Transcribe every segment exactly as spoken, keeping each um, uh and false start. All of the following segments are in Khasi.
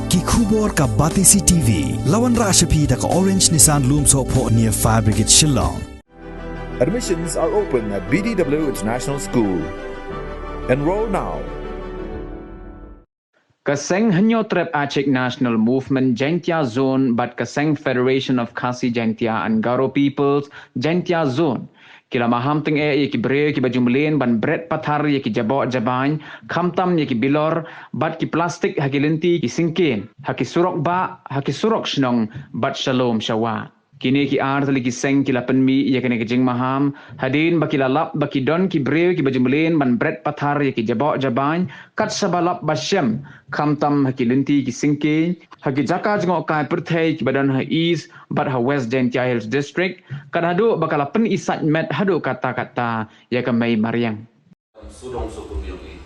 Ki khubor ka Batesi T V. La wanrah sha phi da ka Orange Nissan Lumsohphoh near Fire Brigade Shillong. Admissions are open at B D W International School. Enroll now. Ka seng Hynñiewtrep Achik National Movement Jaintia Zone bad ka seng Federation of Khasi Jaintia and Garo Peoples Jaintia Zone ki la maham tyngeh ïa ki briew kiba ju mlien ban bret pathar ïa ki jaboh jabain, khamtam ïa ki bilor bad ki plastik ha ki lynti ki syngkien, ha ki surok bah, ha ki surok shnong bad sha lum sha wah. Kine ki ar tylli ki seng ki la pynmih ïa kane ka jingmaham hadien ba ki la lap ba ki don ki briew kiba ju mlien ban bret pathar ïa ki jaboh jabain kat shaba lap ba shem, khamtam ha ki lynti ki syngkien, ha ki jaka jngohkai pyrthei kiba don ha East bad ha West Jaintia Hills District, kat haduh ba ka la pyni sait met haduh katta katta ïa ka mei mariang. Sudong sukum ïong i.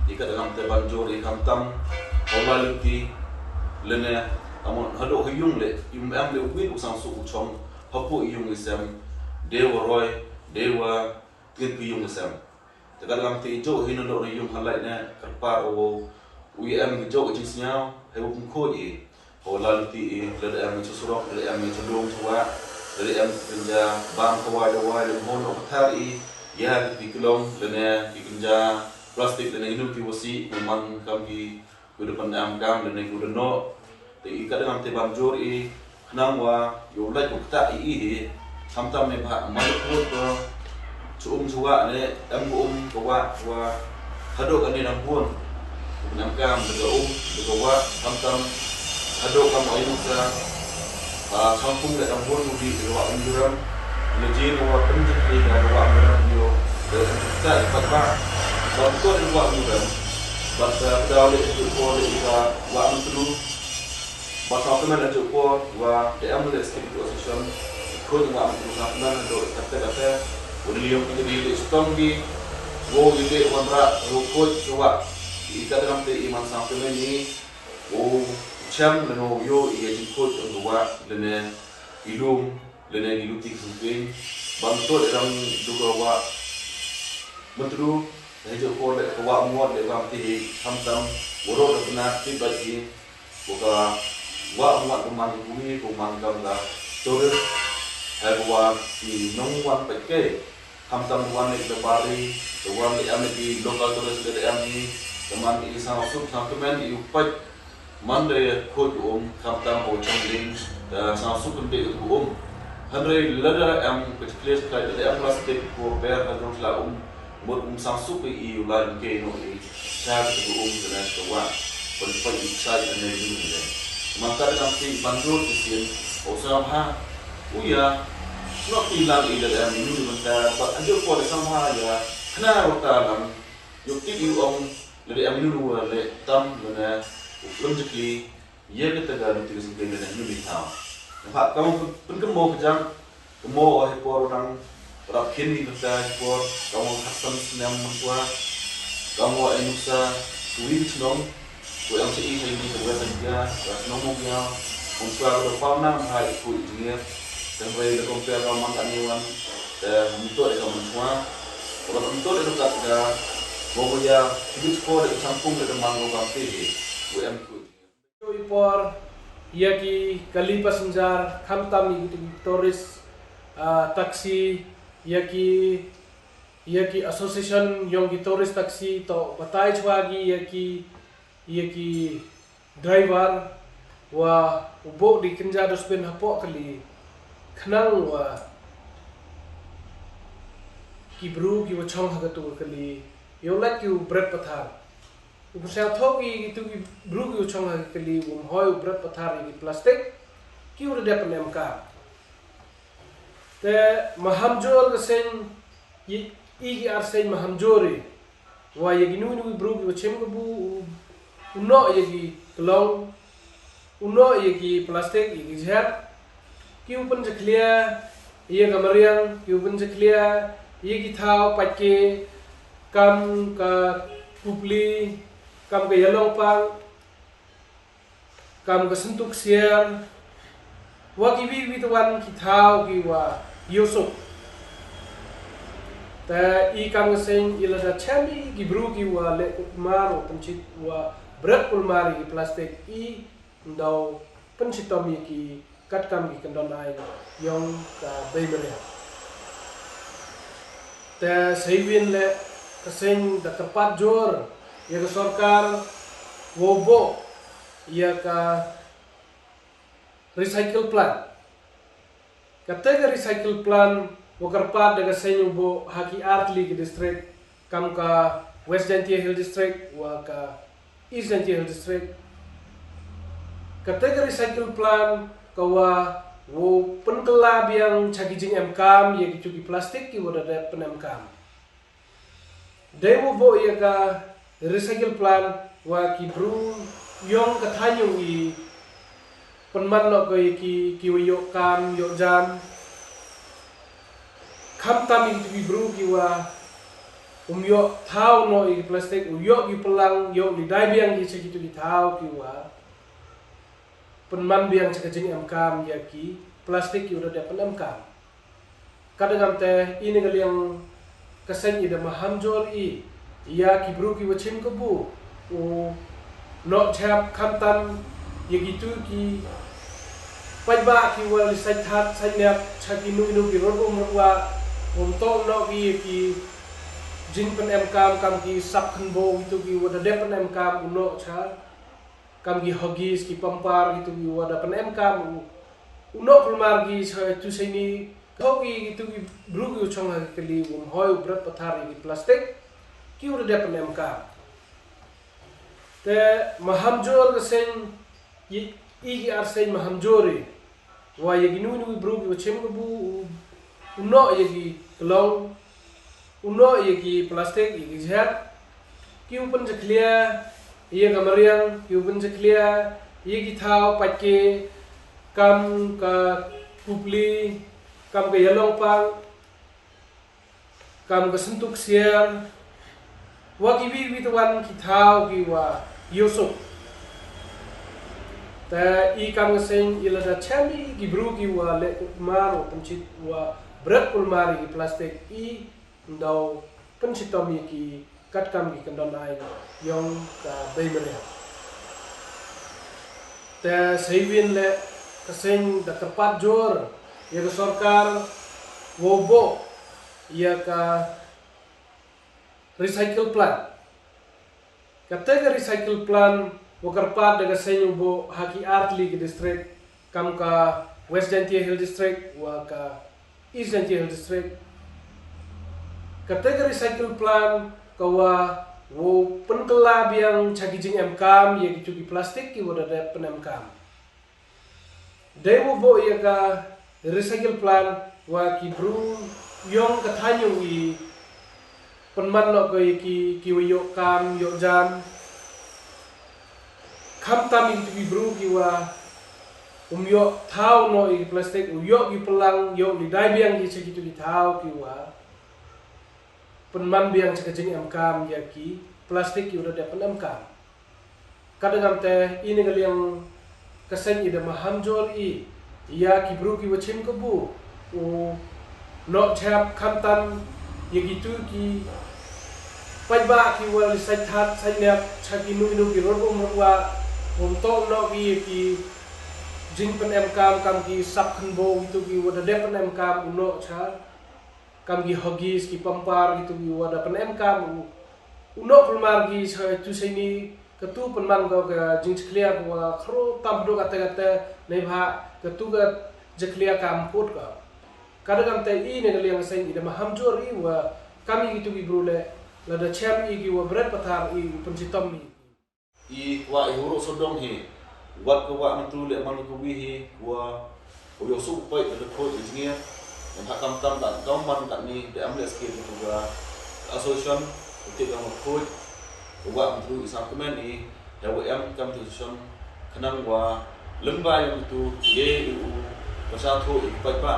I ka dang te ban jur i khamtam. Hawla luti lene amon haduh ha ïung le im em le wit u sang su u chong hapu ïung i sem. Dewa roi, dewa tit ïung i sem. Te ka dang te i jo hi no do ïung halai ne kerpar o u i em i jo i jingsnyaw. He u kum kho i. Hawla luti i, lada em i cha surok, lada em i cha dong cha wah, lada em i kynja bam ka wai da wai, lada hon o pathar i, ïa ki klong, lada ki kynja plastik, lada inu ki wasi, u man kam ki, ku da pan em kam, lada ku da no. Te i ka dang te ban jur i, khnang wa, ïoh lait u kta i i hi, khamtam ne bha, man u kut ko, Chu um chu wah ne em ka um ka wah wa haduh kane dang bun. Ka nam kam da ka um da ka wah khamtam haduh kam ai nuksa. Ba kham kum le dang bun mudi da ka wah um duram. Le jin wa pynjit le da ka wah um duram yo. Da ka ta i pat ba. Ba to da ka wah um duram. Ba ta da le tu ko le ka wah um tu. Ba sngewthuh men ha juh por wa da em le state education khun wa am sngewthuh men ha juh kate kate. Wa da liang ki da li stom ki wo i de wan ra ru khun suwa. I ka dang te i man sngewthuh men ni wo chem le no yo i ya jin khun wan wa le ne i lum le ne i luti khun pin. Ban to le dang du ko wa mentru ha juh por le ko wa mo le wa ti ham tam wo ro da na ti ba ji. Ko ka wah muat ko man ka bumi, ko man kam ka tourist. Hai ko wah ki nongwan peit ke. Khamtam wan leh da bari, da wan leh am ki local tourist da am ni, da man ki sngewsuk sngewkmen ïa u peit. Man da khuid um, khamtam ko chongding, da sngewsuk kynde ko um. Hynrei lada am ka chikles khlai da am plastik ko per ha jong sla um. Mut um sngewsuk ïa u lai um kei no i cha ka tu um ka na ka wa. Pynpait i chai ka ne ni ne. Mangka da kam ti ban dur ti sien. O sam ha. U ya. Nok ti lang i da am ni ni mangka. Ba anjur ko da sam ha ya. Kna ro ta lang. Yok ti i ong. Le da am ni nu le tam le na. U lum jekli. Ïa kata ka luti ka sngewthuh lane ngi mi thaw. Nampak ka mong pyn-, pynkymo ka jang, kymo o hi por orang, rap khin ni kata hi por, ka mong khatsan snem mengkwa, ka mong ai nuksa, kui chnong, kui ang chai chai ni ka wes ang kia, ka chnong mong kia, mengkwa ka pau nang hai kui jingir, dan bai da compare ka mang ani wan, da mengkwa da ka mengkwa, kalau mengkwa da ka ka, mong ya, kibit ko da ka champung da ka mang ko ka te hi, kui ang kui. Ïa i por, ïa ki kali passenger, khamtam ïa ki tourist, ah, taxi, ïa ki, ïa ki association, ïong ki tourist taxi, to batai chwa ki, ïa ki, ïa ki driver, wa u bok di kynja dustbin hapoh kali, khnang wa ki bru ki wa chong ha katu kali, ïa u lait ki u bret pathar. U pynshai thok ïa kitu ki bru ki u chong ha ki kali, um hoi u bret pathar ïa ki plastik, ki u da dep ne em ka. Te maham jor ka seng, i, i ki ar seng maham jor i. Wa ïa ki nu nu ki bru ki u chim ka bu, u, u no ïa ki klong, u noh ïa ki plastik, ïa ki jher. Ki u pynjakhlia ïa ka mariang, ki u pynjakhlia ïa ki thaw, pat ki kam ka kupli, kam ka ïalong pang, kam ka syntuk siar. Wa ki wi wi tawan ki thaw ki wa ïusuk. Te i kam ka seng i lada chem i ki bru ki wa leh kumar wa pynchit wa bret kulmar ïa ki plastik i ndaw pynshitom ïa ki katkam ki kyndon ai yong ka bei mariang. Te seiwin le ka seng da kyrpad jur ïa ka sorkar wow buh ïa ka recycle plant. Kata ka recycle plant wa kyrpad da ka seng u buh ha ki artylli ki district, kam ka West Jaintia Hill District wa ka East Jaintia Hill District. Kata ka recycle plant ka wa wow pynkylla biang cha ki jingem kam ïa ki tu ki plastik ki wa da dep pynem kam. Dei wa buh ïa ka recycle plant wa ki bru yong ka thaiñ yong i pynman noh ka ïa ki ki wa ïoh kam ïoh jam. Khamtam ïa ki bru ki wa um ïoh thaw noh ïa ki plastik, u ïoh ki pynlang, ïoh li dai biang ki cha ki tu ki thaw ki wa pynman biang cha ka jingem kam ïa ki plastik ki wa da dep pynem kam. Ka dang am te i ne ka liang ka seng i da maham jur i ïa ki bru ki wa chim kabu u noh chap khamtam ïa ki tu ki paidbah ki wa li sait that sait nep cha ki nu ki nu ki rot um rot wa um toh noh ki ïa ki jingpynem kam kam ki sap khnbo ki tu ki wa da dep pynem kam u noh cha kam ki huggies ki pampers ki tu ki wa da pynem kam u u noh kulmar ki cha tu cha ni. Ka hok ki tu ki bru ki u chong ha ki kali um hoi u bret pathar ïa ki plastik ki u da dep pynem kam. Te maham jur ka seng i i ki ar seng maham jur i wa ïa ki nu nu ki bru ki wa chim kabu u u noh ïa ki klong u noh ïa ki plastik ïa ki jhet ki u pynjakhlia ïa ka mariang ki u pynjakhlia ïa ki thaw pat ki kam ka kupli kam ka ïalong pang kam ka syntuk siar wa ki wi wi tawan ki thaw ki wa yusuk. Te i kam ka seng i lada chem i ki bru ki wa leh kulmar wa pynchit wa bret kulmar i ki plastik i ndaw pynshitom i ki katkam ki kyndon ai yong ka bei mariang. Te seiwin le ka seng da kyrpad jur ïa ka sorkar wow buh ïa ka recycle plant. Kata ka recycle plant wa kyrpad da ka seng u buh ha ki artylli ki district kam ka West Jaintia Hill District wa ka East Jaintia Hill District. Kata ka recycle plant ka wa wow pynkylla biang cha ki jingem kam ïa ki tu ki plastik ki wa da dep pynem kam. Dei wa buh ïa ka recycle plant wa ki bru yong ka thaiñ yong i pynman noh ka ïa ki ki wa ïoh kam ïoh jam. Khamtam ïa ki tu ki bru ki wa um ïoh thaw noh ïa ki plastik u ïoh ki pynlang ïoh li dai biang ki cha ki tu ki thaw ki wa pynman biang cha ka jingem kam ïa ki plastik ki wa da dep pynem kam. Ka dang am te i ne ka liang ka seng i da maham jur i ïa ki bru ki wa chim kabu u noh chap khamtam ïa ki tu ki paidbah ki wa li sait that sait nep cha ki nu ki nu ki rot um rot wa um toh noh ki ïa ki jingpynem kam kam ki sap khnbo ki tu ki wa da dep pynem kam u noh cha kam ki huggies ki pampers ki tu ki wa da pynem kam u u noh kulmar ki cha tu cha ni. Ka tu pynman ka ka jingjakhlia ka wa khro tam pduk kata kata nei bha ka tu ka jakhlia kam put ka. Ka da kam te i ne ka liang seng i da maham jur i wa kam i ki tu ki bru le lada chem i ki wa bret pathar i u pynshitom i. I kwah i huruk sodong hi wat ka wah Myntdu leh man ka wi hi kwah u ïoh suk poi ka dkhoi ka jingir. Ngan ha kam tam da kam man ka ni da am leh skil ka association u tik ka dkhoi ka wah Myntdu i sam kmen i he wa em kam tu association khnang wa lem ba ïoh tu ye i u ka sa thu i pai pa.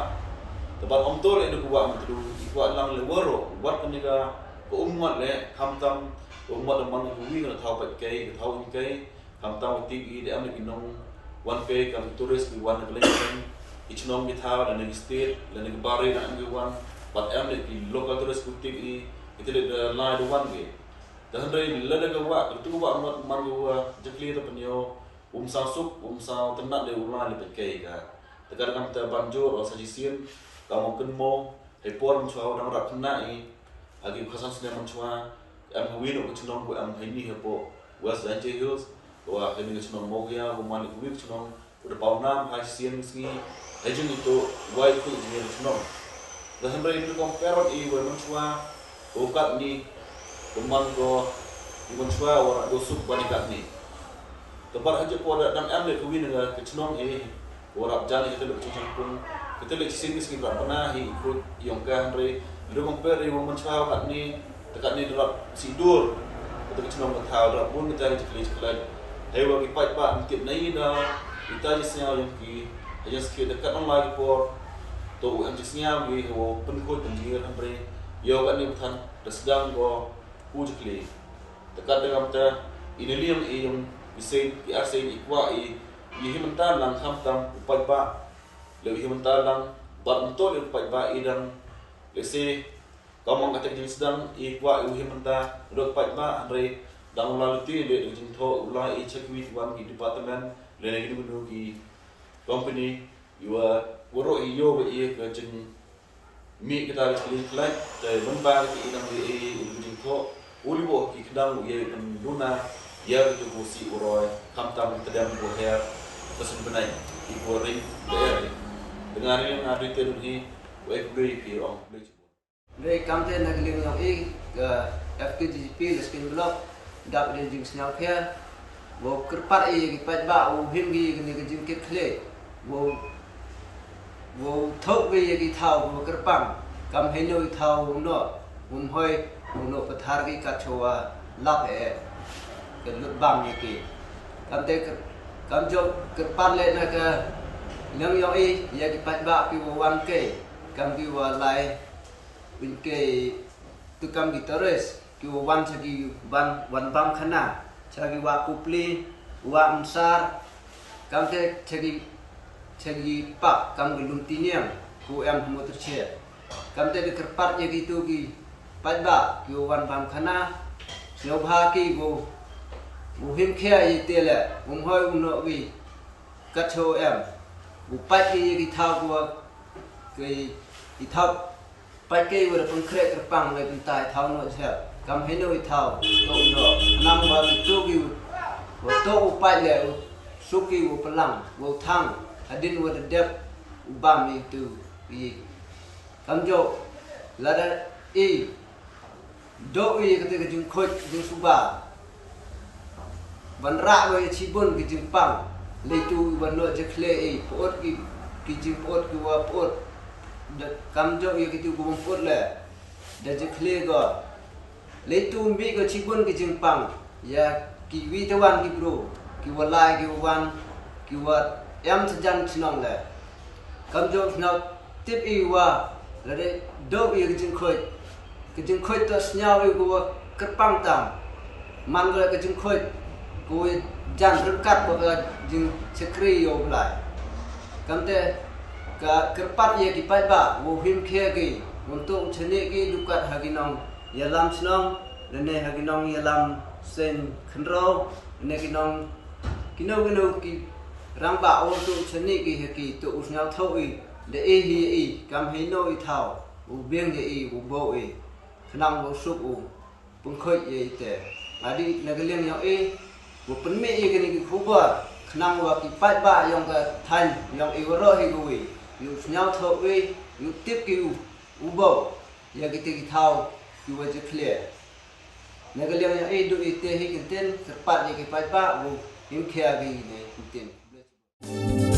Te ba om to leh da ka wah Myntdu i kwah lang le waro wat ka ni ka ka um ngat leh kam tam Ka ummat da man ka wi ka thaw pat kai ka thaw in kai kam tang tik i da am ki nong wan kai kam tourist ki wan ka leng i chnong ki thaw da ki state da ki bari da am ki wan pat am ki local tourist ku tik i ki tele da lai da wan ki Te hynrei lada ka wah, katu ka wah ngot man ka wah jakhlia te pynïoh, um saw suk, um saw tynnat de u lai le pynkai ka. Te ka dang te ban jur o sa shisien, ka mo kynmo, hei por mynshwa u dang rap khynnah i, ha ki khasan snem mynshwa, em ha wi no ka chnong ko em hei ni hapoh West Jaintia Hills, wa hei ni ka chnong Mawkyrwat, ko man i ka wi ka chnong, u da paw nam ha shisien sngi, ha jingito, wai khu jingïa ka chnong. Da hynrei ni kong perot i wai mynshwa, ko katni, ko man ko, i mynshwa, wa ra do suk ban i katni. Te bad ha jingpor da dang em le ka wi na ka chnong hi, wa rap jali ka te le ka chnong pung, ka te le shisien ka sngi rap bana hi, khu yong ka hynrei, ni kong perot i wai mynshwa, wa katni, Te katni da rap sidur. Kata ka chnong ka thaw da rap bun kita ki jingkylli jingkylli. Hei wa ki paidbah ym tip na i da ita jingsngew yong ki. Hei jingskit da kat nang lai ki por. To u em jingsngew ki hei wa pynkhuid pynjir hynrei. Ïoh katni ba than da sdang ko u jingkylli. Te kat da ngam te i na liang i yong i seng i ar seng i kwah i i hi mynta lang khamtam u paidbah. Leh u hi mynta lang bad mynta leh u paidbah i dang lehse Ka mong ka tek jingsdang i kwah i u him mynta rok paidbah hynrei dang u la luti le dang jingthoh u la i check with wan ki department le ne ki dunu ki company i wa waroh i yo wa i ka jingmih kita ka jingkhlaiñ te lem ba ki i dang le i i ka jingthoh u li bo ki kdang u ye kan luna ya ka tu ko si u roi kam tam ka dem ko her ka sun bnai i ko ring le er. Dengan ri nga dui te dun hi u ek dui pi ong. Dei kam te na ka liang jong i ka F K J G P Laskin Block dap dei jingsngew khia. Wow kyrpad i ki paidbah wow him ki kani ka jingkit khlieh. Wow wow thok ki ya ki thaw wow kyrpang kam hei no i thaw wow no um hoi wow no pathar ki kat chowa lap e ka lut bam ya ki. Kam te kyr- kam jong kyrpad le na ka liang jong i ya ki paidbah ki wow wan kei kam ki wa lai. Win kei tu kam ki tourist ki wa wan cha ki ban wan bam khana cha ki wa Kupli wa Umsar kam te cha ki cha ki pak kam ki lum tiniang ku em motor che kam te de kyrpad ya ki tu ki paidbah ki wa wan bam khana sñiaw bha ki bu bu him khia yi te le um hoi um no ki kat cho em bu pait ki ya ki thaw ku wa ki ki thaw Pait kei wa da pynkhreh kyrpang lei pyntai thaw noh jhep kam hei no i thaw to u noh nam wa ki tu ki wa to u pait le u suk ki wa plang wa thang hadin wa da dep u bam i tu i kam jo lada i do i kata ka jingkhoit jingsuba Ban rah ba i chibun ki jingpang. Leitu i ban noh jakhle i put ki ki jingput ki wa put. Da kam jong i ki tu ku ban put le. Da jakhle go. Leitu mi ko chibun ki jingpang. Ya ki wi te wan ki bru. Ki wa lai ki wa wan ki wa em sa jan chnong le. Kam jong sñiaw tip i wa la dei do i ka jingkhoit. Ka jingkhoit to sñiaw i ku wa kyrpang tam. Man ko la ka jingkhoit ku wa jan ryngkat wa ka jingchakri yow blai. Kam te ka kyrpad ya ki paidbah wa him khia ki. Untuk chani ki dukat ha ki nong yalam chnong. Lane ha ki nong yalam sen khnraw. Lane ki nong Kino kino ki rangbah u tu chani ki he ki tu u sñiaw thaw i da e hi i kam he no i thaw u biang he i u bo i khnang u suk u pynkhoi i te. Adi na ka liang yong i u pynmih i kini ki khubor khnang wa ki paidbah yong ka thain yong i waroh hi u i u sñiaw thaw i u tip ki u u bo ya ki te ki thaw ki wa je clear. Na ka liang yong i du i te hi kin tin kyrpad ya ki paidbah u im khia ki ne kin tin.